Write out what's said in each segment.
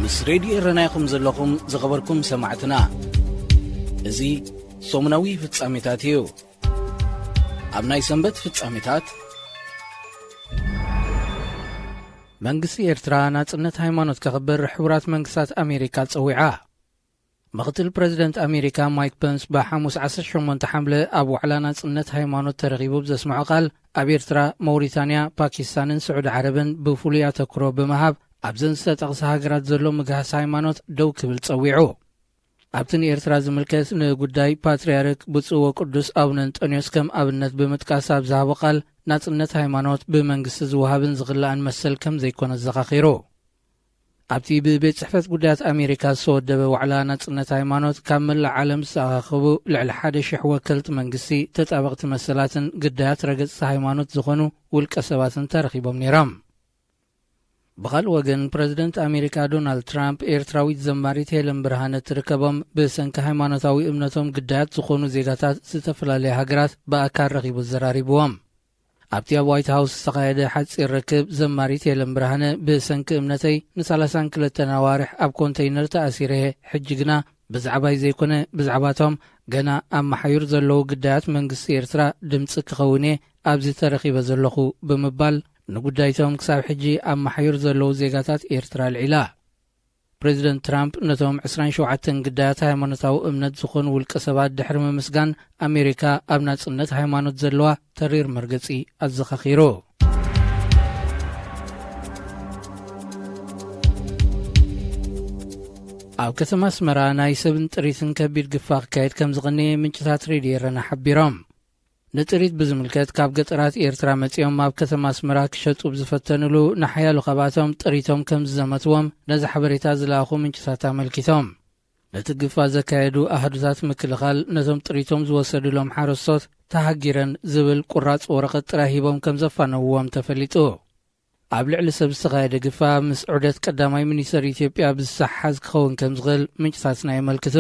ምስ ሬድዮ ኤረና ኢኹም ዘለኹም ዝኸበርኩም ሰማዕትና። እዚ ሰሙናዊ ፍጻሜታት እዩ። ኣብ ናይ ሰንበት ፍጻሜታት፣ መንግስቲ ኤርትራ ናጽነት ሃይማኖት ከኽብር ሕቡራት መንግስታት ኣሜሪካ ጸዊዓ። ምኽትል ፕረዚደንት ኣሜሪካ ማይክ ፐንስ ብሓሙስ ዓሰርተ ሸሞንተ ሓምለ ኣብ ዋዕላ ናጽነት ሃይማኖት ተረኺቡ ብዘስምዖ ቃል፣ ኣብ ኤርትራ፣ መውሪታንያ፣ ፓኪስታንን ስዑዲ ዓረብን ብፍሉይ ኣተኩሮ ብምሃብ ኣብዘን ዝተጠቕሳ ሃገራት ዘሎ ምግሃስ ሃይማኖት ደው ክብል ጸዊዑ። ኣብቲ ንኤርትራ ዝምልከት ንጉዳይ ፓትርያርክ ብፁዕ ወቅዱስ ኣቡነ እንጠንዮስ ከም ኣብነት ብምጥቃስ ኣብ ዝሃቦ ቃል፣ ናጽነት ሃይማኖት ብመንግስቲ ዝወሃብን ዝኽላእን መሰል ከም ዘይኮነ ዘኻኺሩ። ኣብቲ ብቤት ጽሕፈት ጉዳያት ኣሜሪካ ዝተወደበ ዋዕላ ናጽነት ሃይማኖት፣ ካብ መላእ ዓለም ዝተኣኻኸቡ ልዕሊ ሓደ ሽሕ ወከልቲ መንግስቲ፣ ተጣበቕቲ መሰላትን ግዳያት ረገጽቲ ሃይማኖት ዝኾኑ ውልቀ ሰባትን ተረኺቦም ነይሮም። ብኻልእ ወገን፣ ፕረዚደንት ኣሜሪካ ዶናልድ ትራምፕ፣ ኤርትራዊት ዘማሪት ሄለን ብርሃነ ትርከቦም፣ ብሰንኪ ሃይማኖታዊ እምነቶም ግዳያት ዝኾኑ ዜጋታት ዝተፈላለያ ሃገራት ብኣካል ረኺቡ ዘራሪብዎም። ኣብቲ ኣብ ዋይት ሃውስ ዝተኻየደ ሓጺር ርክብ፣ ዘማሪት ሄለን ብርሃነ፣ ብሰንኪ እምነተይ ንሰላሳን ክልተን ኣዋርሕ ኣብ ኮንተይነር ተኣሲረ እየ፣ ሕጂ ግና ብዛዕባይ ዘይኮነ፣ ብዛዕባቶም ገና ኣብ መሓዩር ዘለዉ ግዳያት መንግስቲ ኤርትራ ድምጺ ክኸውን እየ ኣብዚ ተረኺበ ዘለኹ፣ ብምባል ንጉዳይቶም ክሳብ ሕጂ ኣብ መሓዩር ዘለዉ ዜጋታት ኤርትራ ኣልዒላ። ፕረዚደንት ትራምፕ ነቶም ዕስራን ሸውዓተን ግዳያት ሃይማኖታዊ እምነት ዝኾኑ ውልቀ ሰባት ድሕሪ ምምስጋን፣ ኣሜሪካ ኣብ ናጽነት ሃይማኖት ዘለዋ ተሪር መርገጺ ኣዘኻኺሩ። ኣብ ከተማ ኣስመራ ናይ ሰብን ጥሪትን ከቢድ ግፋ ክካየድ ከም ዝቐነየ ምንጭታት ሬድዮ ኤረና ሓቢሮም። ንጥሪት ብዝምልከት፣ ካብ ገጠራት ኤርትራ መጺኦም ኣብ ከተማ ኣስመራ ክሸጡ ብዝፈተኑሉ፣ ንሓያሎ ካብኣቶም ጥሪቶም ከም ዝዘመትዎም ነዚ ሓበሬታ ዝለኣኹ ምንጭታት ኣመልኪቶም። ነቲ ግፋ ዘካየዱ ኣሃዱታት ምክልኻል፣ ነቶም ጥሪቶም ዝወሰዱሎም ሓረስቶት ተሃጊረን ዝብል ቁራጽ ወረቐት ጥራይ ሂቦም ከም ዘፋነውዎም ተፈሊጡ። ኣብ ልዕሊ ሰብ ዝተኻየደ ግፋ፣ ምስ ዑደት ቀዳማይ ሚኒስተር ኢትዮጵያ ብዝተሓሓዝ ክኸውን ከም ዝኽእል ምንጭታትና የመልክቱ።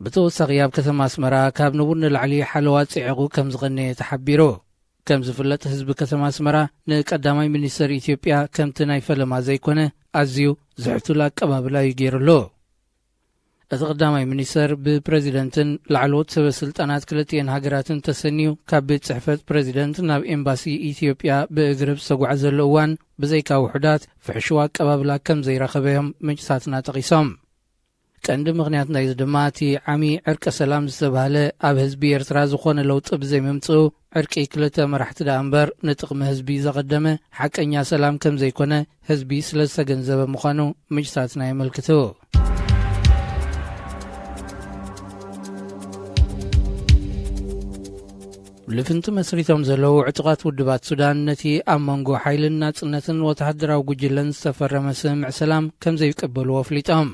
ብተወሳኺ፣ ኣብ ከተማ ኣስመራ ካብ ንቡር ንላዕሊ ሓለዋ ጽዒቑ ከም ዝቐነየ ተሓቢሩ። ከም ዝፍለጥ፣ ህዝቢ ከተማ ኣስመራ ንቀዳማይ ሚኒስተር ኢትዮጵያ ከምቲ ናይ ፈለማ ዘይኮነ፣ ኣዝዩ ዝሕቱል ኣቀባብላ እዩ ገይሩሉ። እቲ ቀዳማይ ሚኒስተር ብፕረዚደንትን ላዕለዎት ሰበ ስልጣናት ክልቲኤን ሃገራትን ተሰንዩ፣ ካብ ቤት ጽሕፈት ፕረዚደንት ናብ ኤምባሲ ኢትዮጵያ ብእግሪ ኣብ ዝተጓዕዘሉ እዋን፣ ብዘይካ ውሑዳት፣ ፍሕሹው ኣቀባብላ ከም ዘይረኸበ እዮም ምንጭታትና ጠቒሶም። ቀንዲ ምኽንያት ናይዚ ድማ፣ እቲ ዓሚ ዕርቀ ሰላም ዝተባህለ፣ ኣብ ህዝቢ ኤርትራ ዝኾነ ለውጢ ብዘይምምጽኡ፣ ዕርቂ ክልተ መራሕቲ ደኣ እምበር፣ ንጥቕሚ ህዝቢ ዘቐደመ ሓቀኛ ሰላም ከም ዘይኮነ ህዝቢ ስለ ዝተገንዘበ ምዃኑ ምንጭታትና የመልክቱ። ልፍንቲ መስሪቶም ዘለዉ ዕጡቓት ውድባት ሱዳን፣ ነቲ ኣብ መንጎ ሓይልን ናጽነትን ወተሃደራዊ ጉጅለን ዝተፈረመ ስምምዕ ሰላም ከም ዘይቅበልዎ ኣፍሊጦም።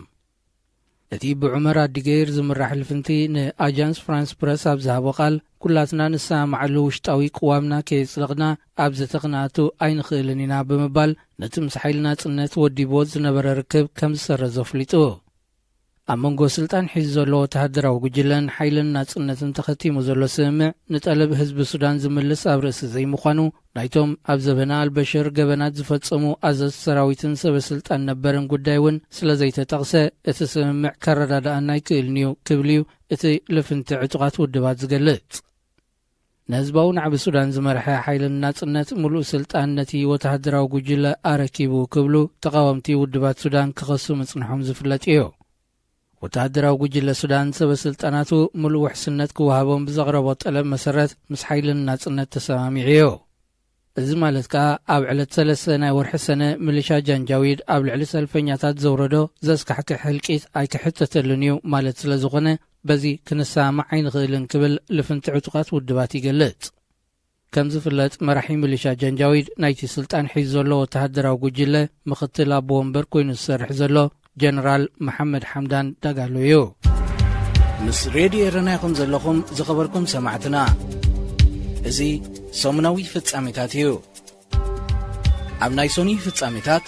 እቲ ብዑመር ኣዲገይር ዝምራሕ ልፍንቲ ንኣጃንስ ፍራንስ ፕረስ ኣብ ዝሃቦ ቃል፣ ኩላትና ንሰማማዓሉ ውሽጣዊ ቅዋምና ከየጽደቕና ኣብ ዘተ ክንኣቱ ኣይንኽእልን ኢና ብምባል፣ ነቲ ምስ ሓይሊ ናጽነት ወዲብዎ ዝነበረ ርክብ ከም ዝሰረዞ ኣፍሊጡ። ኣብ መንጎ ስልጣን ሒዙ ዘሎ ወተሃደራዊ ጉጅለን ሓይልን ናጽነትን ተኸቲሙ ዘሎ ስምምዕ፣ ንጠለብ ህዝቢ ሱዳን ዝምልስ ኣብ ርእሲ ዘይምዃኑ፣ ናይቶም ኣብ ዘበነ ኣልበሽር ገበናት ዝፈጸሙ ኣዘዝቲ ሰራዊትን ሰበ ስልጣን ነበርን ጉዳይ እውን ስለ ዘይተጠቕሰ፣ እቲ ስምምዕ ከረዳድኣና ኣይክእልን እዩ ክብል እዩ እቲ ልፍንቲ ዕጡቓት ውድባት ዝገልጽ። ንህዝባዊ ናዕቢ ሱዳን ዝመርሐ ሓይልን ናጽነት፣ ምሉእ ስልጣን ነቲ ወተሃደራዊ ጉጅለ ኣረኪቡ ክብሉ ተቓወምቲ ውድባት ሱዳን ክኸሱ ምጽንሖም ዝፍለጥ እዩ። ወተሃደራዊ ጉጅለ ሱዳን፣ ሰበ ስልጣናቱ ምሉእ ውሕስነት ክወሃቦም ብዘቕረቦ ጠለብ መሰረት፣ ምስ ሓይልን ናጽነት ተሰማሚዑ እዩ። እዚ ማለት ከኣ፣ ኣብ ዕለት ሰለስተ ናይ ወርሒ ሰነ፣ ምልሻ ጃንጃዊድ ኣብ ልዕሊ ሰልፈኛታት ዘውረዶ ዘስካሕክሕ ህልቂት ኣይክሕተተሉን እዩ ማለት ስለ ዝኾነ፣ በዚ ክንሰማማዕ ኣይንኽእልን ክብል ልፍንቲ ዕጡቓት ውድባት ይገልጽ። ከም ዝፍለጥ፣ መራሒ ሚሊሻ ጃንጃዊድ፣ ናይቲ ስልጣን ሒዙ ዘሎ ወተሃደራዊ ጉጅለ ምኽትል ኣቦ ወንበር ኮይኑ ዝሰርሕ ዘሎ ጀነራል መሓመድ ሓምዳን ዳጋሎ እዩ። ምስ ሬድዮ ኤረና ኢኹም ዘለኹም ዝኸበርኩም ሰማዕትና። እዚ ሰሙናዊ ፍጻሜታት እዩ። ኣብ ናይ ሶኒ ፍጻሜታት፣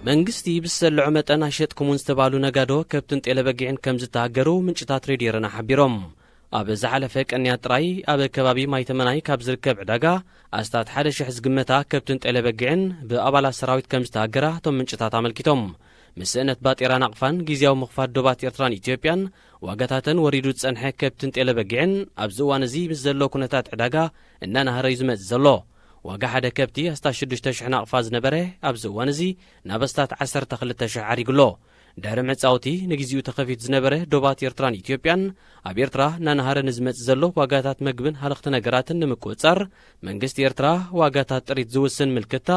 መንግስቲ ብዝሰልዖ መጠን ኣይሸጥኩሙን ዝተባሉ ነጋዶ ከብትን ጤለ በጊዕን ከም ዝተሃገሩ ምንጭታት ሬድዮ ኤረና ሓቢሮም። ኣብ ዝሓለፈ ቀንያት ጥራይ ኣብ ከባቢ ማይተመናይ ካብ ዝርከብ ዕዳጋ ኣስታት ሓደ ሽሕ ዝግመታ ከብትን ጤለ በጊዕን ብኣባላት ሰራዊት ከም ዝተሃገራ እቶም ምንጭታት ኣመልኪቶም። ምስ ስእነት ባጤራ ናቕፋን ግዝያዊ ምኽፋት ዶባት ኤርትራን ኢትዮጵያን ዋጋታተን ወሪዱ ዝጸንሐ ከብትን ጤለ በጊዕን ኣብዚ እዋን እዚ ምስ ዘሎ ኩነታት ዕዳጋ እናናሃረ እዩ ዝመጽእ ዘሎ። ዋጋ ሓደ ከብቲ ኣስታት ሽዱሽተ ሽሕ ናቕፋ ዝነበረ ኣብዚ እዋን እዚ ናብ ኣስታት ዓሰርተ ክልተ ሽሕ ዓሪጉ ኣሎ። ድሕሪ ምዕጻውቲ ንግዜኡ ተኸፊቱ ዝነበረ ዶባት ኤርትራን ኢትዮጵያን ኣብ ኤርትራ እናናሃረ ንዝመጽእ ዘሎ ዋጋታት መግብን ሃለኽቲ ነገራትን ንምቁጽጻር መንግስቲ ኤርትራ ዋጋታት ጥሪት ዝውስን ምልክታ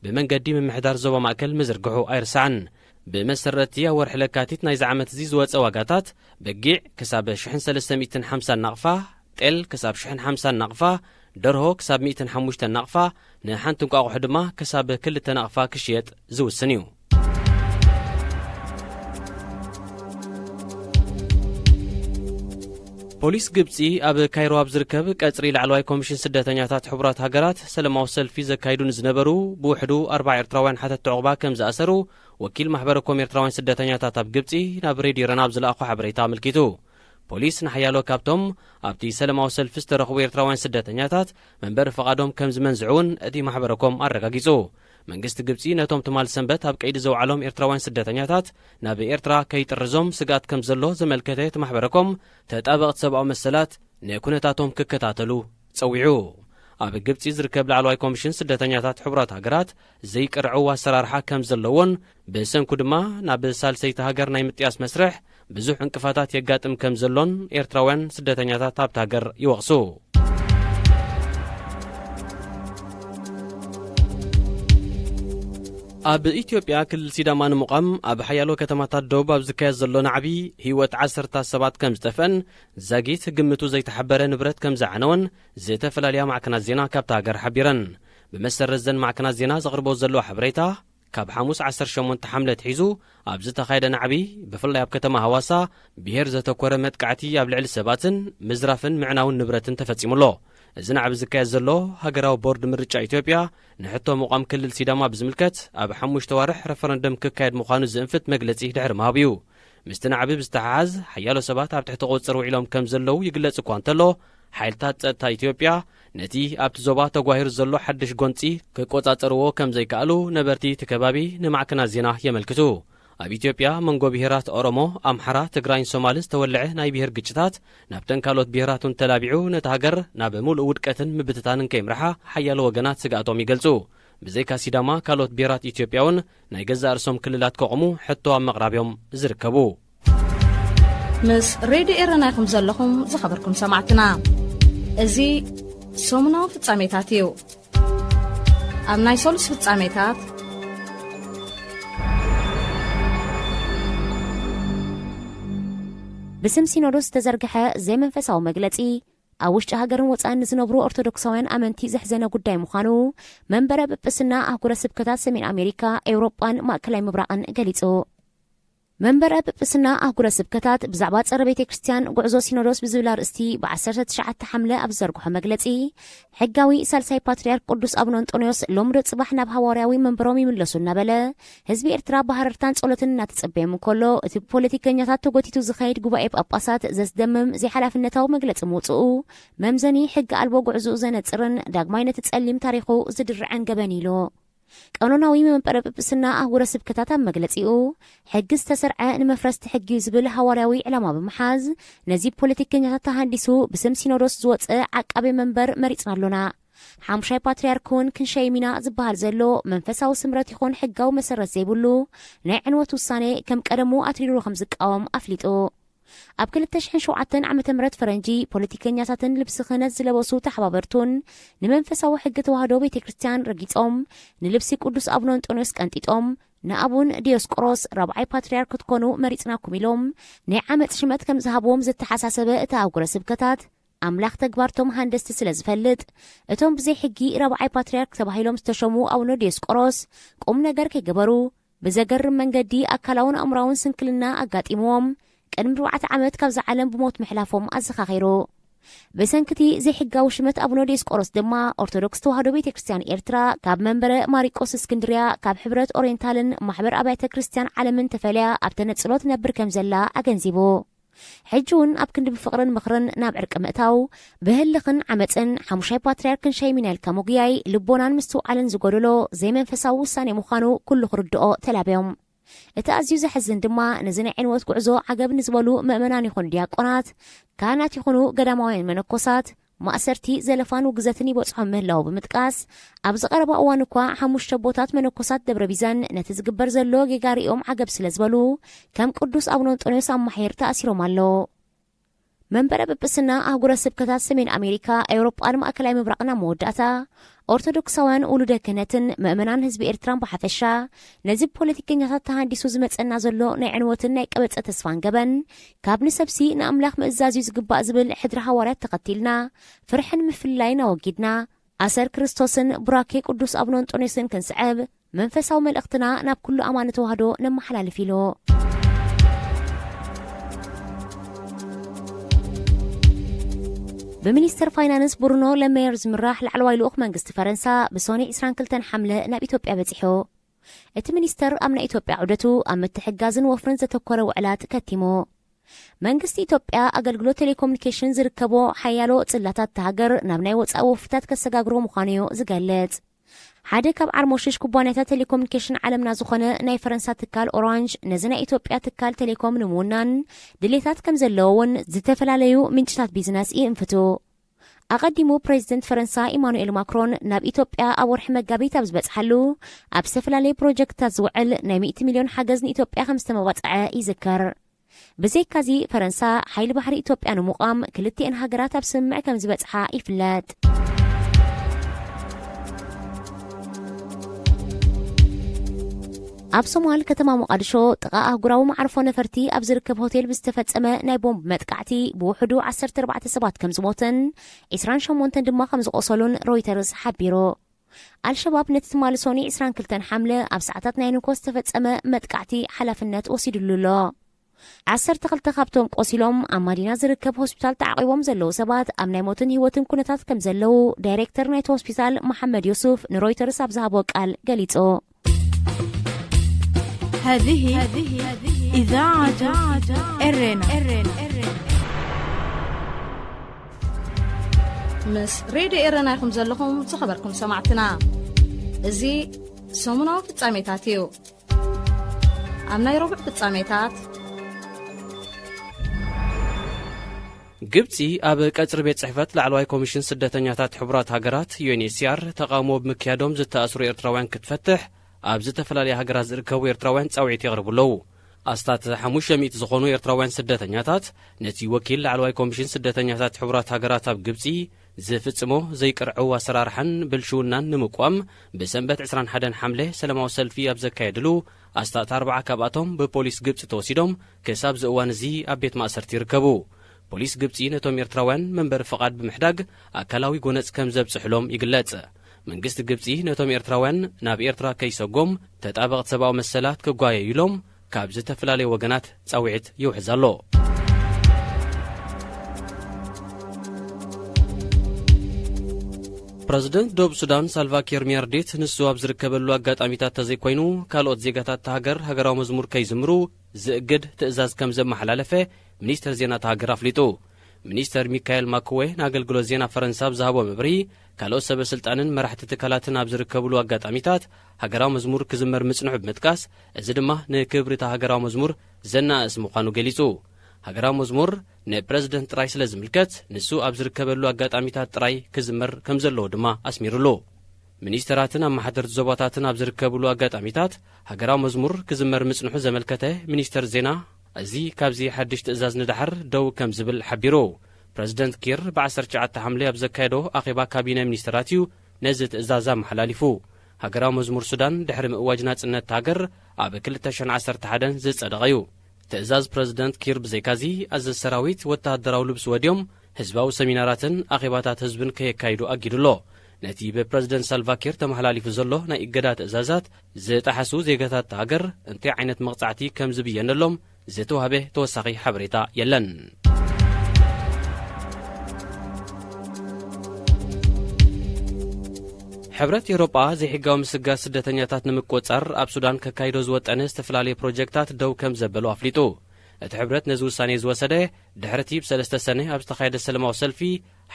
ብመንገዲ ምምሕዳር ዞባ ማእከል ምዝርግሑ ኣይርሳዕን። ብመሰረትቲ ኣብ ወርሒ ለካቲት ናይዚ ዓመት እዚ ዝወጸ ዋጋታት በጊዕ ክሳብ ሽሕን ሰለስተ ሚእትን ሓምሳን ናቕፋ፣ ጤል ክሳብ ሽሕን ሓምሳን ናቕፋ፣ ደርሆ ክሳብ ሚእትን ሓሙሽተን ናቕፋ፣ ንሓንቲ እንቋቑሖ ድማ ክሳብ ክልተ ናቕፋ ክሽየጥ ዝውስን እዩ። ፖሊስ ግብጺ ኣብ ካይሮ ኣብ ዝርከብ ቀጽሪ ላዕለዋይ ኮሚሽን ስደተኛታት ሕቡራት ሃገራት ሰለማዊ ሰልፊ ዘካይዱ ንዝነበሩ ብውሕዱ ኣርባዓ ኤርትራውያን ሓተት ዕቑባ ከም ዝኣሰሩ ወኪል ማሕበረኮም ኤርትራውያን ስደተኛታት ኣብ ግብጺ ናብ ሬድዮ ረና ኣብ ዝለኣኾ ሓበሬታ ኣመልኪቱ። ፖሊስ ንሓያሎ ካብቶም ኣብቲ ሰለማዊ ሰልፊ ዝተረኽቡ ኤርትራውያን ስደተኛታት መንበሪ ፍቓዶም ከም ዝመንዝዑ እውን እቲ ማሕበረኮም ኣረጋጊጹ። መንግስቲ ግብጺ ነቶም ትማል ሰንበት ኣብ ቀይዲ ዘውዓሎም ኤርትራውያን ስደተኛታት ናብ ኤርትራ ከይጥርዞም ስግኣት ከም ዘሎ ዘመልከተ እቲ ማሕበረኮም፣ ተጣበቕቲ ሰብኣዊ መሰላት ንኩነታቶም ክከታተሉ ጸዊዑ። ኣብ ግብጺ ዝርከብ ላዕለዋይ ኮሚሽን ስደተኛታት ሕቡራት ሃገራት ዘይቅርዕው ኣሰራርሓ ከም ዘለዎን ብሰንኩ ድማ ናብ ሳልሰይቲ ሃገር ናይ ምጥያስ መስርሕ ብዙሕ ዕንቅፋታት የጋጥም ከም ዘሎን ኤርትራውያን ስደተኛታት ኣብቲ ሃገር ይወቕሱ። ኣብ ኢትዮጵያ ክልል ሲዳማ ንምቋም ኣብ ሓያሎ ከተማታት ደቡብ ኣብ ዝካየድ ዘሎ ናዕቢ ህይወት ዓሰርታት ሰባት ከም ዝጠፍአን ዛጊት ግምቱ ዘይተሓበረ ንብረት ከም ዝዓነወን ዝተፈላለያ ማዕከናት ዜና ካብታ ሃገር ሓቢረን። ብመሰረት ዘን ማዕከናት ዜና ዘቕርቦ ዘለዎ ሓበሬታ፣ ካብ ሓሙስ ዓሰርተ ሸሞንተ ሓምለ ኣትሒዙ ኣብ ዝተኻየደ ናዕቢ፣ ብፍላይ ኣብ ከተማ ሃዋሳ፣ ብሄር ዘተኮረ መጥቃዕቲ ኣብ ልዕሊ ሰባትን ምዝራፍን ምዕናውን ንብረትን ተፈጺሙ ኣሎ። እዚ ናዕቢ ዝካየድ ዘሎ፣ ሃገራዊ ቦርድ ምርጫ ኢትዮጵያ ንሕቶ ምቋም ክልል ሲዳማ ብዝምልከት ኣብ ሓሙሽተ ዋርሕ ረፈረንደም ክካየድ ምዃኑ ዝእንፍት መግለጺ ድሕሪ ምሃቡ እዩ። ምስቲ ናዕቢ ብዝተሓሓዝ ሓያሎ ሰባት ኣብ ትሕቲ ቁጽጽር ውዒሎም ከም ዘለዉ ይግለጽ እኳ እንተሎ፣ ሓይልታት ጸጥታ ኢትዮጵያ ነቲ ኣብቲ ዞባ ተጓሂሩ ዘሎ ሓድሽ ጎንጺ ክቆጻጸርዎ ከም ዘይከኣሉ ነበርቲ እቲ ከባቢ ንማዕከናት ዜና የመልክቱ። ኣብ ኢትዮጵያ መንጎ ብሄራት ኦሮሞ፣ ኣምሓራ፣ ትግራይን ሶማልን ዝተወልዐ ናይ ብሄር ግጭታት ናብተን ካልኦት ብሄራት እውን ተላቢዑ ነታ ሃገር ናብ ሙሉእ ውድቀትን ምብትታንን ከይምርሓ ሓያሎ ወገናት ስግኣቶም ይገልጹ። ብዘይካ ሲዳማ ካልኦት ብሄራት ኢትዮጵያ እውን ናይ ገዛእ ርእሶም ክልላት ከቑሙ ሕቶ ኣብ ምቕራብ እዮም ዝርከቡ። ምስ ሬድዮ ኤረና ኢኹም ዘለኹም ዝኸበርኩም ሰማዕትና። እዚ ሰሙናዊ ፍጻሜታት እዩ። ኣብ ናይ ሰሉስ ፍጻሜታት ብስም ሲኖዶስ ዝተዘርግሐ ዘይመንፈሳዊ መግለጺ ኣብ ውሽጢ ሃገርን ወጻእን ንዝነብሩ ኦርቶዶክሳውያን ኣመንቲ ዘሕዘነ ጉዳይ ምዃኑ መንበረ ጵጵስና ኣህጉረ ስብከታት ሰሜን ኣሜሪካ፣ ኤውሮጳን ማእከላይ ምብራቕን ገሊጹ። መንበረ ጵጵስና ኣህጉረ ስብከታት ብዛዕባ ጸረ ቤተ ክርስቲያን ጉዕዞ ሲኖዶስ ብዝብል ኣርእስቲ ብ ዓሰርተ ትሽዓተ ሓምለ ኣብ ዝዘርግሖ መግለጺ፣ ሕጋዊ ሳልሳይ ፓትርያርክ ቅዱስ ኣቡነ እንጦንዮስ ሎሚ ዶ ጽባሕ ናብ ሃዋርያዊ መንበሮም ይምለሱ እናበለ፣ ህዝቢ ኤርትራ ብሃረርታን ጸሎትን እናተጸበዮም እንከሎ፣ እቲ ብፖለቲከኛታት ተጎቲቱ ዝኸይድ ጉባኤ ጳጳሳት ዘስደምም ዘይሓላፍነታዊ መግለጺ ምውጽኡ፣ መምዘኒ ሕጊ ኣልቦ ጉዕዞኡ ዘነጽርን ዳግማይ ነቲ ጸሊም ታሪኹ ዝድርዕን ገበን ኢሉ። ቀኖናዊ መንበረ ጵጵስና ኣህጉረ ስብከታት ኣብ መግለጺኡ፣ ሕጊ ዝተሰርዐ ንመፍረስቲ ሕጊ እዩ ዝብል ሃዋርያዊ ዕላማ ብምሓዝ፣ ነዚ ብፖለቲከኛታት ተሃንዲሱ ብስም ሲኖዶስ ዝወጸ ዓቃቤ መንበር መሪጽና ኣሎና። ሓሙሻይ ፓትርያርክ እውን ክንሸይም ኢና ዝበሃል ዘሎ መንፈሳዊ ስምረት ይኹን ሕጋዊ መሰረት ዘይብሉ ናይ ዕንወት ውሳኔ ከም ቀደሙ ኣትሪሩ ከም ዝቃወም ኣፍሊጡ። ኣብ ክልተ ሽሕን ሸውዓተን ዓመተ ምህረት ፈረንጂ ፖለቲከኛታትን ልብሲ ክህነት ዝለበሱ ተሓባበርቱን ንመንፈሳዊ ሕጊ ተዋህዶ ቤተ ክርስቲያን ረጊጾም፣ ንልብሲ ቅዱስ ኣቡነ እንጦንዮስ ቀንጢጦም፣ ንኣቡን ዲዮስቆሮስ ራብዓይ ፓትርያርክ ክትኮኑ መሪጽናኩም ኢሎም ናይ ዓመጽ ሽመት ከም ዝሃብዎም ዝተሓሳሰበ እቲ ኣህጉረ ስብከታት፣ ኣምላኽ ተግባርቶም ሃንደስቲ ስለ ዝፈልጥ፣ እቶም ብዘይ ሕጊ ራብዓይ ፓትርያርክ ተባሂሎም ዝተሸሙ ኣቡነ ዲዮስቆሮስ ቁም ነገር ከይገበሩ፣ ብዘገርም መንገዲ ኣካላውን ኣእምራውን ስንክልና ኣጋጢምዎም፣ ቅድሚ ኣርባዕተ ዓመት ካብዛ ዓለም ብሞት ምሕላፎም ኣዘኻኺሩ። ብሰንክቲ ዘይሕጋዊ ሽመት ኣቡነ ዲዮስቆሮስ ድማ ኦርቶዶክስ ተዋህዶ ቤተ ክርስቲያን ኤርትራ ካብ መንበረ ማሪቆስ እስክንድርያ፣ ካብ ሕብረት ኦሪየንታልን ማሕበር ኣብያተ ክርስቲያን ዓለምን ተፈልያ ኣብ ተነጽሎ ትነብር ከም ዘላ ኣገንዚቡ። ሕጂ እውን ኣብ ክንዲ ብፍቕርን ምኽርን ናብ ዕርቂ ምእታው፣ ብህልኽን ዓመፅን ሓሙሻይ ፓትርያርክን ሸይሚና ኢልካ ምጉያይ ልቦናን ምስትውዓልን ዝጎደሎ ዘይመንፈሳዊ ውሳኔ ምዃኑ ኩሉ ክርድኦ ተላብዮም። እቲ ኣዝዩ ዘሕዝን ድማ ነዚ ናይ ዕንወት ጉዕዞ ዓገብ ንዝበሉ ምእመናን ይኹኑ ዲያቆናት፣ ካህናት ይኹኑ ገዳማውያን መነኮሳት፣ ማእሰርቲ፣ ዘለፋን ውግዘትን ይበጽሖም ምህላዉ ብምጥቃስ፣ ኣብዚ ቀረባ እዋን እኳ ሓሙሽተ ኣቦታት መነኮሳት ደብረ ቢዘን ነቲ ዝግበር ዘሎ ጌጋ ሪኦም ዓገብ ስለ ዝበሉ፣ ከም ቅዱስ ኣቡነ እንጦንዮስ ኣማሒር ተኣሲሮም ኣለዉ። መንበረ ጵጵስና ኣህጉረ ስብከታት ሰሜን ኣሜሪካ፣ ኤውሮጳን ማእከላይ ምብራቕን ኣብ መወዳእታ፣ ኦርቶዶክሳውያን ውሉደ ክህነትን ምእመናን ህዝቢ ኤርትራን ብሓፈሻ፣ ነዚ ብፖለቲከኛታት ተሃንዲሱ ዝመጸና ዘሎ ናይ ዕንወትን ናይ ቀበጸ ተስፋን ገበን፣ ካብ ንሰብሲ ንኣምላኽ ምእዛዝ እዩ ዝግባእ ዝብል ሕድሪ ሃዋርያት ተኸቲልና፣ ፍርሕን ምፍልላይን ኣወጊድና፣ ኣሰር ክርስቶስን ቡራኬ ቅዱስ ኣቡነ እንጦንዮስን ክንስዕብ፣ መንፈሳዊ መልእኽትና ናብ ኩሉ ኣማኒ ተዋህዶ ነመሓላልፍ ኢሉ። ብሚኒስተር ፋይናንስ ብሩኖ ለሜየር ዝምራሕ ላዕለዋይ ልኡኽ መንግስቲ ፈረንሳ ብሶኒ ዕስራን ክልተን ሓምለ ናብ ኢትዮጵያ በጺሑ። እቲ ሚኒስተር ኣብ ናይ ኢትዮጵያ ዑደቱ ኣብ ምትሕግጋዝን ወፍርን ዘተኮረ ውዕላት ከቲሙ። መንግስቲ ኢትዮጵያ ኣገልግሎት ቴሌኮሙኒኬሽን ዝርከቦ ሓያሎ ጽላታት እታ ሃገር ናብ ናይ ወጻኢ ወፍርታት ከሰጋግሮ ምዃኑ እዩ ዝገልጽ። ሓደ ካብ ዓርሞሽሽ ኩባንያታት ቴሌኮሙኒኬሽን ዓለምና ዝኾነ ናይ ፈረንሳ ትካል ኦራንጅ ነዚ ናይ ኢትዮጵያ ትካል ቴሌኮም ንምውናን ድሌታት ከም ዘለዎ እውን ዝተፈላለዩ ምንጭታት ቢዝነስ ይእንፍቱ። ኣቐዲሙ ፕሬዚደንት ፈረንሳ ኢማኑኤል ማክሮን ናብ ኢትዮጵያ ኣብ ወርሒ መጋቢት ኣብ ዝበጽሓሉ ኣብ ዝተፈላለዩ ፕሮጀክትታት ዝውዕል ናይ ሚእቲ ሚልዮን ሓገዝ ንኢትዮጵያ ከም ዝተመባጽዐ ይዝከር። ብዘይካዚ ፈረንሳ ሓይሊ ባሕሪ ኢትዮጵያ ንምቋም ክልቲኤን ሃገራት ኣብ ስምምዕ ከም ዝበጽሓ ይፍለጥ። ኣብ ሶማል ከተማ ሞቓድሾ ጥቓ ኣህጉራዊ መዓርፎ ነፈርቲ ኣብ ዝርከብ ሆቴል ብዝተፈጸመ ናይ ቦምብ መጥቃዕቲ ብውሕዱ ዓሰርተ ኣርባዕተ ሰባት ከም ዝሞትን ዕስራን ሸሞንተን ድማ ከም ዝቖሰሉን ሮይተርስ ሓቢሩ። ኣልሸባብ ነቲ ትማሊ ሶኒ ዕስራን ክልተን ሓምለ ኣብ ሰዓታት ናይ ንግሆ ዝተፈጸመ መጥቃዕቲ ሓላፍነት ወሲዱሉ ኣሎ። ዓሰርተ ክልተ ካብቶም ቆሲሎም ኣብ ማዲና ዝርከብ ሆስፒታል ተዓቒቦም ዘለዉ ሰባት ኣብ ናይ ሞትን ህይወትን ኩነታት ከም ዘለዉ ዳይሬክተር ናይቲ ሆስፒታል መሓመድ ዮሱፍ ንሮይተርስ ኣብ ዝሃቦ ቃል ገሊጹ። هذه إذاعة إرنا. ምስ ሬድዮ ኤረና ኢኹም ዘለኹም ዝኸበርኩም ሰማዕትና። እዚ ሰሙናዊ ፍጻሜታት እዩ። ኣብ ናይ ረቡዕ ፍጻሜታት፣ ግብጺ ኣብ ቀጽሪ ቤት ጽሕፈት ላዕለዋይ ኮሚሽን ስደተኛታት ሕቡራት ሃገራት፣ ዩ ኤን ኤች ሲ ኣር፣ ተቓውሞ ብምክያዶም ዝተኣስሩ ኤርትራውያን ክትፈትሕ ኣብ ዝተፈላለያ ሃገራት ዝርከቡ ኤርትራውያን ጻውዒት የቕርቡ ኣለዉ። ኣስታት ሓሙሽተ ሚእቲ ዝኾኑ ኤርትራውያን ስደተኛታት፣ ነቲ ወኪል ላዕለዋይ ኮሚሽን ስደተኛታት ሕቡራት ሃገራት ኣብ ግብጺ ዝፍጽሞ ዘይቅርዕው ኣሰራርሓን ብልሽውናን ንምቋም፣ ብሰንበት ዕስራን ሓደን ሓምለ ሰላማዊ ሰልፊ ኣብ ዘካየድሉ፣ ኣስታት ኣርባዓ ካብኣቶም ብፖሊስ ግብጺ ተወሲዶም፣ ክሳብ እዚ እዋን እዚ ኣብ ቤት ማእሰርቲ ይርከቡ። ፖሊስ ግብጺ ነቶም ኤርትራውያን መንበሪ ፍቓድ ብምሕዳግ፣ ኣካላዊ ጎነጽ ከም ዘብጽሕሎም ይግለጽ። መንግስቲ ግብጺ ነቶም ኤርትራውያን ናብ ኤርትራ ከይሰጎም፣ ተጣበቕቲ ሰብኣዊ መሰላት ክጓየዩሎም ካብ ዝተፈላለየ ወገናት ጻውዒት ይውሕዝ ኣሎ። ፕረዚደንት ደቡብ ሱዳን ሳልቫ ኪር ሚያርዲት፣ ንሱ ኣብ ዝርከበሉ ኣጋጣሚታት ተዘይኮይኑ፣ ካልኦት ዜጋታት እታ ሃገር ሃገራዊ መዝሙር ከይዝምሩ ዝእግድ ትእዛዝ ከም ዘመሓላለፈ ሚኒስተር ዜና እታ ሃገር ኣፍሊጡ። ሚኒስተር ሚካኤል ማክዌ ንኣገልግሎት ዜና ፈረንሳ ኣብ ዝሃቦ መብርሂ፣ ካልኦት ሰበ ስልጣንን መራሕቲ ትካላትን ኣብ ዝርከብሉ ኣጋጣሚታት ሃገራዊ መዝሙር ክዝመር ምጽንሑ ብምጥቃስ፣ እዚ ድማ ንክብሪ እታ ሃገራዊ መዝሙር ዘነኣእስ ምዃኑ ገሊጹ። ሃገራዊ መዝሙር ንፕረዚደንት ጥራይ ስለ ዝምልከት፣ ንሱ ኣብ ዝርከበሉ ኣጋጣሚታት ጥራይ ክዝመር ከም ዘለዎ ድማ ኣስሚሩሉ። ሚኒስተራትን ኣመሓደርቲ ዞባታትን ኣብ ዝርከብሉ ኣጋጣሚታት ሃገራዊ መዝሙር ክዝመር ምጽንሑ ዘመልከተ ሚኒስተር ዜና፣ እዚ ካብዚ ሓድሽ ትእዛዝ ንደሓር ደው ከም ዝብል ሓቢሩ። ፕረዚደንት ኪር ብ ዓሰርተ ትሽዓተ ሓምለ ኣብ ዘካየዶ ኣኼባ ካቢነ ሚኒስተራት እዩ ነዚ ትእዛዝ ኣመሓላሊፉ። ሃገራዊ መዝሙር ሱዳን ድሕሪ ምእዋጅ ናጽነት ሃገር ኣብ ክልተ ሽሕን ዓሰርተ ሓደን ዝጸደቐ እዩ። ትእዛዝ ፕረዚደንት ኪር ብዘይካዚ፣ ኣዘዝቲ ሰራዊት ወተሃደራዊ ልብሲ ወድዮም ህዝባዊ ሰሚናራትን ኣኼባታት ህዝብን ከየካይዱ ኣጊዱ ኣሎ። ነቲ ብፕረዚደንት ሳልቫ ኪር ተመሓላሊፉ ዘሎ ናይ እገዳ ትእዛዛት ዝጠሓሱ ዜጋታት እታ ሃገር እንታይ ዓይነት መቕጻዕቲ ከም ዝብየነሎም ዝተዋህበ ተወሳኺ ሓበሬታ የለን። ሕብረት ኤውሮጳ ዘይሕጋዊ ምስጋር ስደተኛታት ንምቁጽጻር ኣብ ሱዳን ከካይዶ ዝወጠነ ዝተፈላለዩ ፕሮጀክታት ደው ከም ዘበሎ ኣፍሊጡ። እቲ ሕብረት ነዚ ውሳኔ ዝወሰደ ድሕሪ እቲ ብሰለስተ ሰነ ኣብ ዝተኻየደ ሰለማዊ ሰልፊ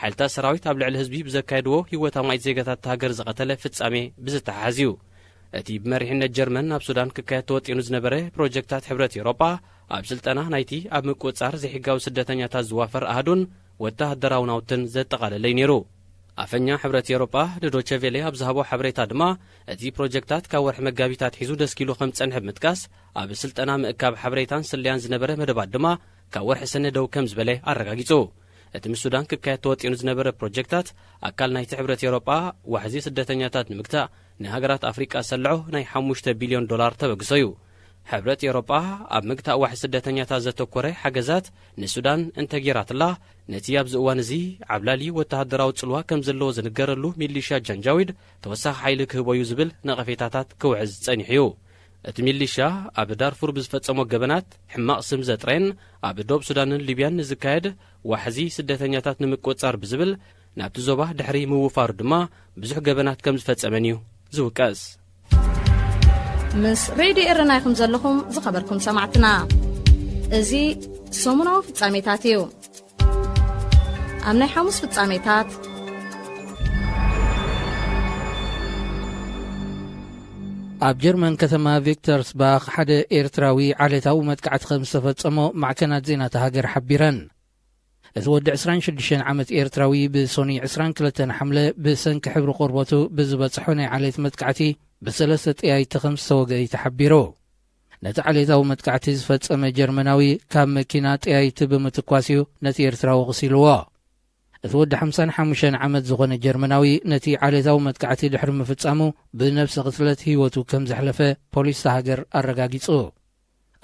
ሓይልታት ሰራዊት ኣብ ልዕሊ ህዝቢ ብዘካየድዎ ህይወት ኣማኢት ዜጋታት እታ ሃገር ዝቐተለ ፍጻሜ ብዝተሓሓዝ እዩ። እቲ ብመሪሕነት ጀርመን ናብ ሱዳን ክካየድ ተወጢኑ ዝነበረ ፕሮጀክታት ሕብረት ኤውሮጳ ኣብ ስልጠና ናይቲ ኣብ ምቁጽጻር ዘይሕጋዊ ስደተኛታት ዝዋፈር ኣሃዱን ወተሃደራዊ ናውትን ዘጠቓለለ እዩ ነይሩ። ኣፈኛ ሕብረት ኤውሮጳ ንዶቸ ቬሌ ኣብ ዝሃቦ ሓበሬታ ድማ፣ እቲ ፕሮጀክታት ካብ ወርሒ መጋቢት ኣትሒዙ ደስኪሉ ከም ዝጸንሐ ብምጥቃስ፣ ኣብ ስልጠና ምእካብ ሓበሬታን ስለያን ዝነበረ መደባት ድማ ካብ ወርሒ ሰነ ደው ከም ዝበለ ኣረጋጊጹ። እቲ ምስ ሱዳን ክካየድ ተወጢኑ ዝነበረ ፕሮጀክታት፣ ኣካል ናይቲ ሕብረት ኤውሮጳ ዋሕዚ ስደተኛታት ንምግታእ ንሃገራት ኣፍሪቃ ዝሰልዖ ናይ ሓሙሽተ ቢልዮን ዶላር ተበግሶ እዩ። ሕብረት ኤውሮጳ ኣብ ምግታእ ዋሕዚ ስደተኛታት ዘተኮረ ሓገዛት ንሱዳን እንተጌራትላ፣ ነቲ ኣብዚ እዋን እዚ ዓብላሊ ወተሃደራዊ ጽልዋ ከም ዘለዎ ዝንገረሉ ሚሊሽያ ጃንጃዊድ ተወሳኺ ሓይሊ ክህቦ እዩ ዝብል ነቐፌታታት ክውሕዝ ጸኒሑ እዩ። እቲ ሚሊሽያ ኣብ ዳርፉር ብዝፈጸሞ ገበናት ሕማቕ ስም ዘጥረየን ኣብ ዶብ ሱዳንን ሊብያን ንዝካየድ ዋሕዚ ስደተኛታት ንምቁጽጻር ብዝብል ናብቲ ዞባ ድሕሪ ምውፋሩ ድማ ብዙሕ ገበናት ከም ዝፈጸመን እዩ ዝውቀስ። ምስ ሬድዮ ኤረና ኢኹም ዘለኹም ዝኸበርኩም ሰማዕትና። እዚ ሰሙናዊ ፍጻሜታት እዩ። ኣብ ናይ ሓሙስ ፍጻሜታት፣ ኣብ ጀርመን ከተማ ቪክተርስባክ ሓደ ኤርትራዊ ዓሌታዊ መጥቃዕቲ ከም ዝተፈጸሞ ማዕከናት ዜና እታ ሃገር ሓቢረን። እቲ ወዲ ዕስራን ሽዱሽተን ዓመት ኤርትራዊ ብሶኒ ዕስራን ክልተን ሓምለ ብሰንኪ ሕብሪ ቆርበቱ ብዝበጽሖ ናይ ዓሌት መጥቃዕቲ ብሰለስተ ጠያይቲ ከም ዝተወግአ እዩ ተሓቢሩ። ነቲ ዓሌታዊ መጥቃዕቲ ዝፈጸመ ጀርመናዊ ካብ መኪና ጠያይቲ ብምትኳስ እዩ ነቲ ኤርትራዊ ቕሲልዎ። እቲ ወዲ ሓምሳን ሓሙሽተን ዓመት ዝኾነ ጀርመናዊ ነቲ ዓሌታዊ መጥቃዕቲ ድሕሪ ምፍጻሙ ብነብሰ ቅትለት ህይወቱ ከም ዘሕለፈ ፖሊስ እታ ሃገር ኣረጋጊጹ።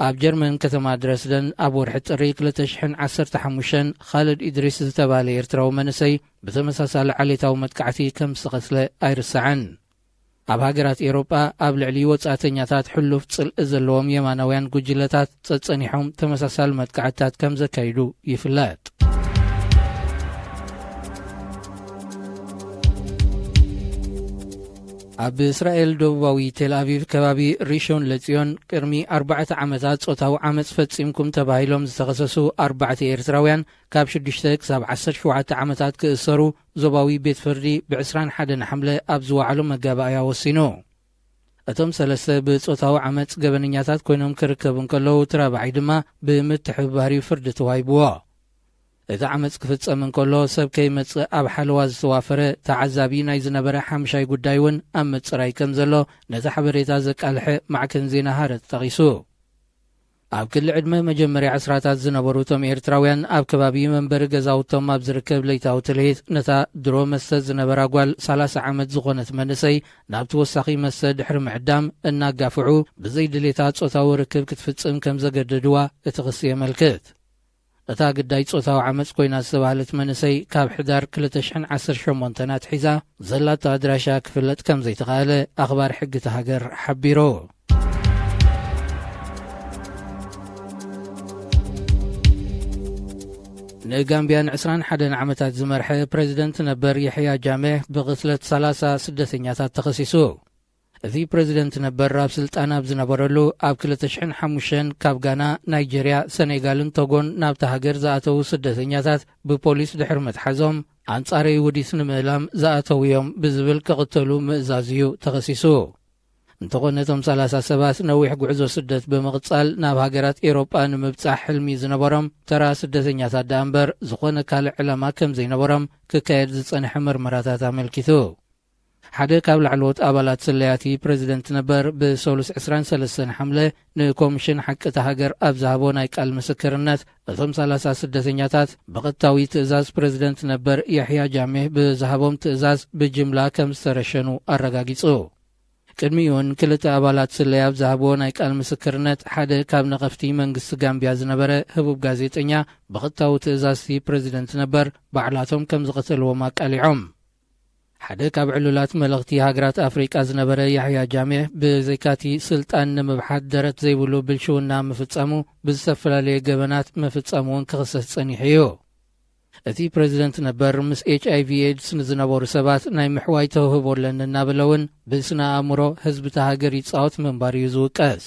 ኣብ ጀርመን ከተማ ድረስደን ኣብ ወርሒ ጥሪ ክልተ ሽሕን ዓሰርተ ሓሙሽተን ኻልድ ኢድሪስ ዝተባህለ ኤርትራዊ መንእሰይ ብተመሳሳሊ ዓሌታዊ መጥቃዕቲ ከም ዝተቐትለ ኣይርሳዕን። ኣብ ሃገራት ኤውሮጳ ኣብ ልዕሊ ወጻእተኛታት ሕሉፍ ጽልኢ ዘለዎም የማናውያን ጉጅለታት ጸጸኒሖም ተመሳሳሊ መጥቃዕትታት ከም ዘካይዱ ይፍለጥ። ኣብ እስራኤል ደቡባዊ ቴል ኣቪቭ ከባቢ ሪሾን ለጽዮን ቅድሚ ኣርባዕተ ዓመታት ጾታዊ ዓመጽ ፈጺምኩም ተባሂሎም ዝተኸሰሱ ኣርባዕተ ኤርትራውያን ካብ ሽዱሽተ ክሳብ ዓሰርተ ሸውዓተ ዓመታት ክእሰሩ ዞባዊ ቤት ፍርዲ ብ ዕስራን ሓደን ሓምለ ኣብ ዝወዓሎ መጋባእያ ወሲኑ። እቶም ሰለስተ ብጾታዊ ዓመጽ ገበነኛታት ኮይኖም ክርከቡ እንከለዉ፣ እቲ ራብዓይ ድማ ብምትሕብባር እዩ ፍርዲ ተዋሂብዎ። እቲ ዓመጽ ክፍጸም እንከሎ፣ ሰብ ከይመጽእ ኣብ ሓለዋ ዝተዋፈረ ተዓዛቢ ናይ ዝነበረ ሓምሻይ ጉዳይ እውን ኣብ ምጽራይ ከም ዘሎ ነቲ ሓበሬታ ዘቃልሐ ማዕከን ዜና ሃረጽ ጠቒሱ። ኣብ ክሊ ዕድመ መጀመርያ ዕስራታት ዝነበሩ እቶም ኤርትራውያን፣ ኣብ ከባቢ መንበሪ ገዛውቶም ኣብ ዝርከብ ለይታዊ ትልሂት፣ ነታ ድሮ መስተ ዝነበራ ጓል ሰላሳ ዓመት ዝኾነት መንእሰይ ናብ ተወሳኺ መስተ ድሕሪ ምዕዳም እናጋፍዑ፣ ብዘይ ድሌታ ጾታዊ ርክብ ክትፍጽም ከም ዘገደድዋ እቲ ክሲ የመልክት። እታ ግዳይ ጾታዊ ዓመጽ ኮይና ዝተባህለት መንእሰይ፣ ካብ ሕዳር ክልተ ሽሕን ዓሰርተ ሸሞንተን ኣትሒዛ፣ ዘላቶ ኣድራሻ ክፍለጥ ከም ዘይተኻእለ ኣኽባር ሕጊ እታ ሃገር ሓቢሩ። ንጋምብያ ንዕስራን ሓደን ዓመታት ዝመርሐ ፕረዚደንት ነበር የሕያ ጃሜህ ብቕትለት ሰላሳ ስደተኛታት ተኸሲሱ። እቲ ፕረዚደንት ነበር ኣብ ስልጣን ኣብ ዝነበረሉ፣ ኣብ ክልተ ሽሕን ሓሙሽተን ካብ ጋና፣ ናይጀርያ፣ ሰኔጋልን ቶጎን ናብታ ሃገር ዝኣተዉ ስደተኛታት ብፖሊስ ድሕሪ ምትሓዞም፣ ኣንጻረይ ውዲት ንምህላም ዝኣተዉ እዮም ብዝብል ክቕተሉ ምእዛዙ እዩ ተኸሲሱ። እንተኾነ፣ እቶም ሰላሳ ሰባት ነዊሕ ጉዕዞ ስደት ብምቕጻል ናብ ሃገራት ኤውሮጳ ንምብጻሕ ሕልሚ ዝነበሮም ተራ ስደተኛታት ደኣ እምበር፣ ዝኾነ ካልእ ዕላማ ከም ዘይነበሮም ክካየድ ዝጸንሐ መርመራታት ኣመልኪቱ። ሓደ ካብ ላዕለዎት ኣባላት ስለያቲ ፕረዚደንት ነበር ብሰሉስ ዕስራን ሰለስተን ሓምለ ንኮሚሽን ሓቂ እታ ሃገር ኣብ ዝሃቦ ናይ ቃል ምስክርነት፣ እቶም ሰላሳ ስደተኛታት ብቐጥታዊ ትእዛዝ ፕረዚደንት ነበር ያሕያ ጃሜህ ብዝሃቦም ትእዛዝ ብጅምላ ከም ዝተረሸኑ ኣረጋጊጹ። ቅድሚኡን ክልተ ኣባላት ስለያ ኣብ ዝሃብዎ ናይ ቃል ምስክርነት፣ ሓደ ካብ ነቐፍቲ መንግስቲ ጋምብያ ዝነበረ ህቡብ ጋዜጠኛ ብቐጥታዊ ትእዛዝቲ ፕረዚደንት ነበር ባዕላቶም ከም ዝቐተልዎም ኣቃሊዖም። ሓደ ካብ ዕሉላት መለኽቲ ሃገራት ኣፍሪቃ ዝነበረ ያሕያ ጃሜህ፣ ብዘይካቲ ስልጣን ንምብሓት ደረት ዘይብሉ ብልሽውና ምፍጻሙ፣ ብዝተፈላለየ ገበናት ምፍጻሙ እውን ክኽሰስ ጸኒሑ እዩ። እቲ ፕረዚደንት ነበር፣ ምስ ኤች ኣይ ቪ ኤድስ ንዝነበሩ ሰባት ናይ ምሕዋይ ተውህቦ ኣለኒ እናበለ እውን ብስነ ኣእምሮ ህዝቢ እታ ሃገር ይጻወት ምንባር እዩ ዝውቀስ።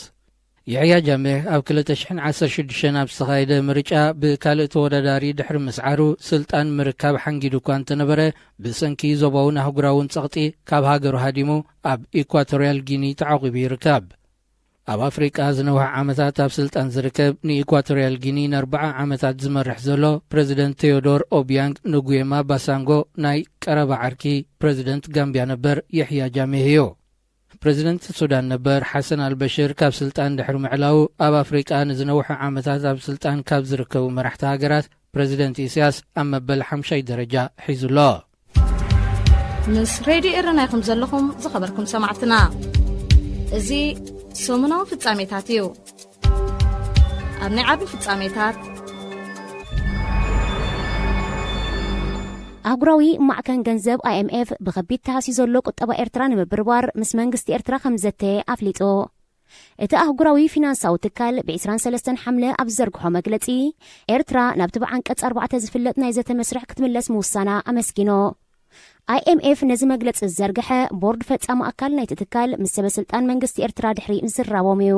የሕያ ጃሜህ ኣብ ክልተ ሽሕን ዓሰርተ ሽዱሽተን ኣብ ዝተኻየደ ምርጫ ብካልእ ተወዳዳሪ ድሕሪ ምስዓሩ፣ ስልጣን ምርካብ ሓንጊዱ እኳ እንተነበረ፣ ብሰንኪ ዞባውን ኣህጉራውን ጸቕጢ ካብ ሃገሩ ሃዲሙ ኣብ ኢኳቶርያል ጊኒ ተዓቑቡ ይርከብ። ኣብ ኣፍሪቃ ዝነውሐ ዓመታት ኣብ ስልጣን ዝርከብ፣ ንኢኳቶርያል ጊኒ ንኣርብዓ ዓመታት ዝመርሕ ዘሎ ፕረዚደንት ቴዮዶር ኦቢያንግ ንጉየማ ባሳንጎ ናይ ቀረባ ዓርኪ ፕረዚደንት ጋምብያ ነበር የሕያ ጃሜህ እዩ። ፕረዚደንት ሱዳን ነበር ሓሰን ኣልበሽር ካብ ስልጣን ድሕሪ ምዕላዉ፣ ኣብ ኣፍሪቃ ንዝነውሐ ዓመታት ኣብ ስልጣን ካብ ዝርከቡ መራሕቲ ሃገራት ፕረዚደንት ኢሳያስ ኣብ መበል ሓምሻይ ደረጃ ሒዙ ኣሎ። ምስ ሬድዮ ኤረና ኢኹም ዘለኹም ዝኸበርኩም ሰማዕትና። እዚ ሰሙናዊ ፍጻሜታት እዩ። ኣብ ናይ ዓቢ ፍጻሜታት፣ ኣህጉራዊ ማዕከን ገንዘብ ኣይ ኤም ኤፍ ብኸቢድ ተሃስዩ ዘሎ ቁጠባ ኤርትራ ንምብርባር ምስ መንግስቲ ኤርትራ ከም ዘተየ ኣፍሊጡ። እቲ ኣህጉራዊ ፊናንሳዊ ትካል ብ ዕስራን ሰለስተን ሓምለ ኣብ ዝዘርግሖ መግለጺ፣ ኤርትራ ናብቲ ብዓንቀጽ ኣርባዕተ ዝፍለጥ ናይ ዘተ መስርሕ ክትምለስ ምውሳና ኣመስጊኖ። ኣይ ኤም ኤፍ ነዚ መግለጺ ዝዘርግሐ፣ ቦርድ ፈጻሚ ኣካል ናይቲ ትካል ምስ ሰበ ስልጣን መንግስቲ ኤርትራ ድሕሪ ምዝራቦም እዩ።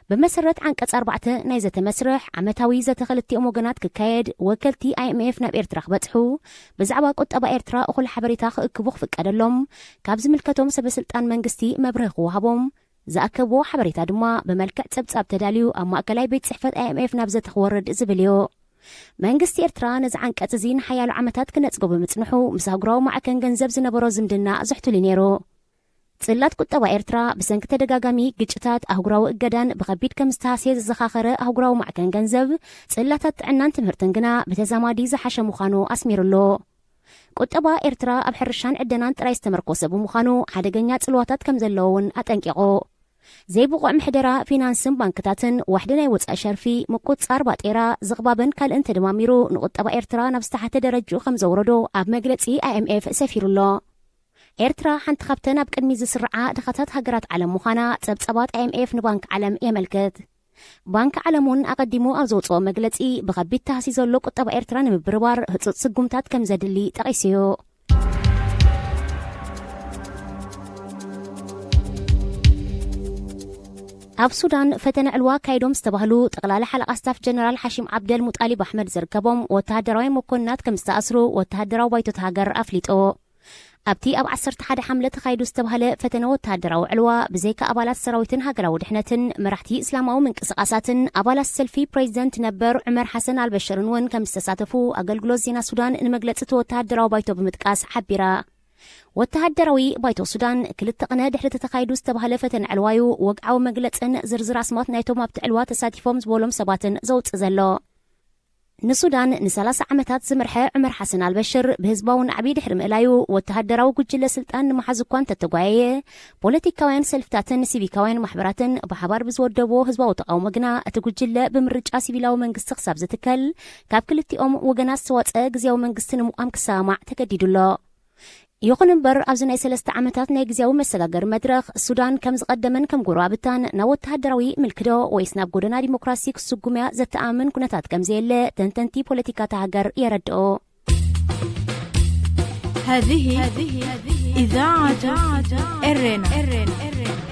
ብመሰረት ዓንቀጽ ኣርባዕተ ናይ ዘተ መስርሕ፣ ዓመታዊ ዘተ ክልቲኦም ወገናት ክካየድ፣ ወከልቲ ኣይ ኤም ኤፍ ናብ ኤርትራ ክበጽሑ፣ ብዛዕባ ቁጠባ ኤርትራ እኹል ሓበሬታ ክእክቡ ክፍቀደሎም፣ ካብ ዝምልከቶም ሰበ ስልጣን መንግስቲ መብርሂ ክወሃቦም፣ ዝኣከብዎ ሓበሬታ ድማ ብመልክዕ ጸብጻብ ተዳልዩ ኣብ ማእከላይ ቤት ጽሕፈት ኣይ ኤም ኤፍ ናብ ዘተ ክወርድ ዝብል እዩ። መንግስቲ ኤርትራ ነዚ ዓንቀጽ እዚ ንሓያሎ ዓመታት ክነጽጎ ብምጽንሑ፣ ምስ ኣህጉራዊ ማዕከን ገንዘብ ዝነበሮ ዝምድና ዝሕቱል እዩ ነይሩ። ጽላት ቁጠባ ኤርትራ ብሰንኪ ተደጋጋሚ ግጭታት፣ ኣህጉራዊ እገዳን ብኸቢድ ከም ዝተሃስየ ዘዘኻኸረ ኣህጉራዊ ማዕከን ገንዘብ፣ ጽላታት ጥዕናን ትምህርትን ግና ብተዛማዲ ዝሓሸ ምዃኑ ኣስሚሩሉ። ቁጠባ ኤርትራ ኣብ ሕርሻን ዕደናን ጥራይ ዝተመርኮሰ ብምዃኑ፣ ሓደገኛ ጽልዋታት ከም ዘለዎ እውን ኣጠንቂቑ። ዘይብቑዕ ምሕደራ ፊናንስን ባንክታትን፣ ዋሕዲ ናይ ወጻኢ ሸርፊ፣ ምቁጽጻር ባጤራ፣ ዝቕባበን ካልእን ተደማሚሩ፣ ንቁጠባ ኤርትራ ናብ ዝተሓተ ደረጅኡ ከም ዘውረዶ ኣብ መግለጺ ኣይ ኤም ኤፍ ሰፊሩ ኣሎ። ኤርትራ ሓንቲ ካብተን ኣብ ቅድሚት ዝስርዓ ድኻታት ሃገራት ዓለም ምዃና ጸብጻባት ኣይ ኤም ኤፍ ንባንክ ዓለም የመልክት። ባንክ ዓለም እውን ኣቐዲሙ ኣብ ዘውጽኦ መግለጺ፣ ብኸቢድ ተሃስዩ ዘሎ ቁጠባ ኤርትራ ንምብርባር ህጹጽ ስጉምታት ከም ዘድሊ ጠቒሱ እዩ። ኣብ ሱዳን ፈተነ ዕልዋ ኣካይዶም ዝተባህሉ ጠቕላሊ ሓለቓ ስታፍ ጀነራል ሓሺም ዓብደል ሙጣሊብ ኣሕመድ ዝርከቦም ወተሃደራውያን መኮንናት ከም ዝተኣስሩ ወተሃደራዊ ባይቶ እታ ሃገር ኣፍሊጡ። ኣብቲ ኣብ ዓሰርተ ሓደ ሓምለ ተኻይዱ ዝተባህለ ፈተነ ወተሃደራዊ ዕልዋ፣ ብዘይካ ኣባላት ሰራዊትን ሃገራዊ ድሕነትን፣ መራሕቲ እስላማዊ ምንቅስቓሳትን ኣባላት ሰልፊ ፕሬዚደንት ነበር ዑመር ሓሰን ኣልበሽርን እውን ከም ዝተሳተፉ ኣገልግሎት ዜና ሱዳን ንመግለጺ እቲ ወተሃደራዊ ባይቶ ብምጥቃስ ሓቢራ። ወተሃደራዊ ባይቶ ሱዳን፣ ክልተ ቅነ ድሕሪ እቲ ተኻይዱ ዝተባህለ ፈተነ ዕልዋዩ ወግዓዊ መግለጽን ዝርዝር ኣስማት ናይቶም ኣብቲ ዕልዋ ተሳቲፎም ዝበሎም ሰባትን ዘውጽእ ዘሎ። ንሱዳን ንሰላሳ ዓመታት ዝመርሐ ዑመር ሓሰን ኣልበሽር ብህዝባዊ ናዕቢ ድሕሪ ምእላዩ፣ ወተሃደራዊ ጉጅለ ስልጣን ንምሓዝ እኳ እንተተጓየየ፣ ፖለቲካውያን ሰልፍታትን ሲቪካውያን ማሕበራትን ብሓባር ብዝወደብዎ ህዝባዊ ተቓውሞ ግና፣ እቲ ጉጅለ ብምርጫ ሲቪላዊ መንግስቲ ክሳብ ዝትከል፣ ካብ ክልቲኦም ወገናት ዝተዋጸ ግዝያዊ መንግስቲ ንምቋም ክሰማማዕ ተገዲዱ ኣሎ። ይኹን እምበር፣ ኣብዚ ናይ ሰለስተ ዓመታት ናይ ግዝያዊ መሰጋገሪ መድረኽ፣ ሱዳን ከም ዝቐደመን ከም ጎረባብታን ናብ ወተሃደራዊ ምልክዶ ወይስ ናብ ጎደና ዲሞክራሲ ክስጉም እያ ዘተኣማምን ኩነታት ከም ዘየለ ተንተንቲ ፖለቲካ እታ ሃገር የረድኡ። هذه إذاعة إرينا.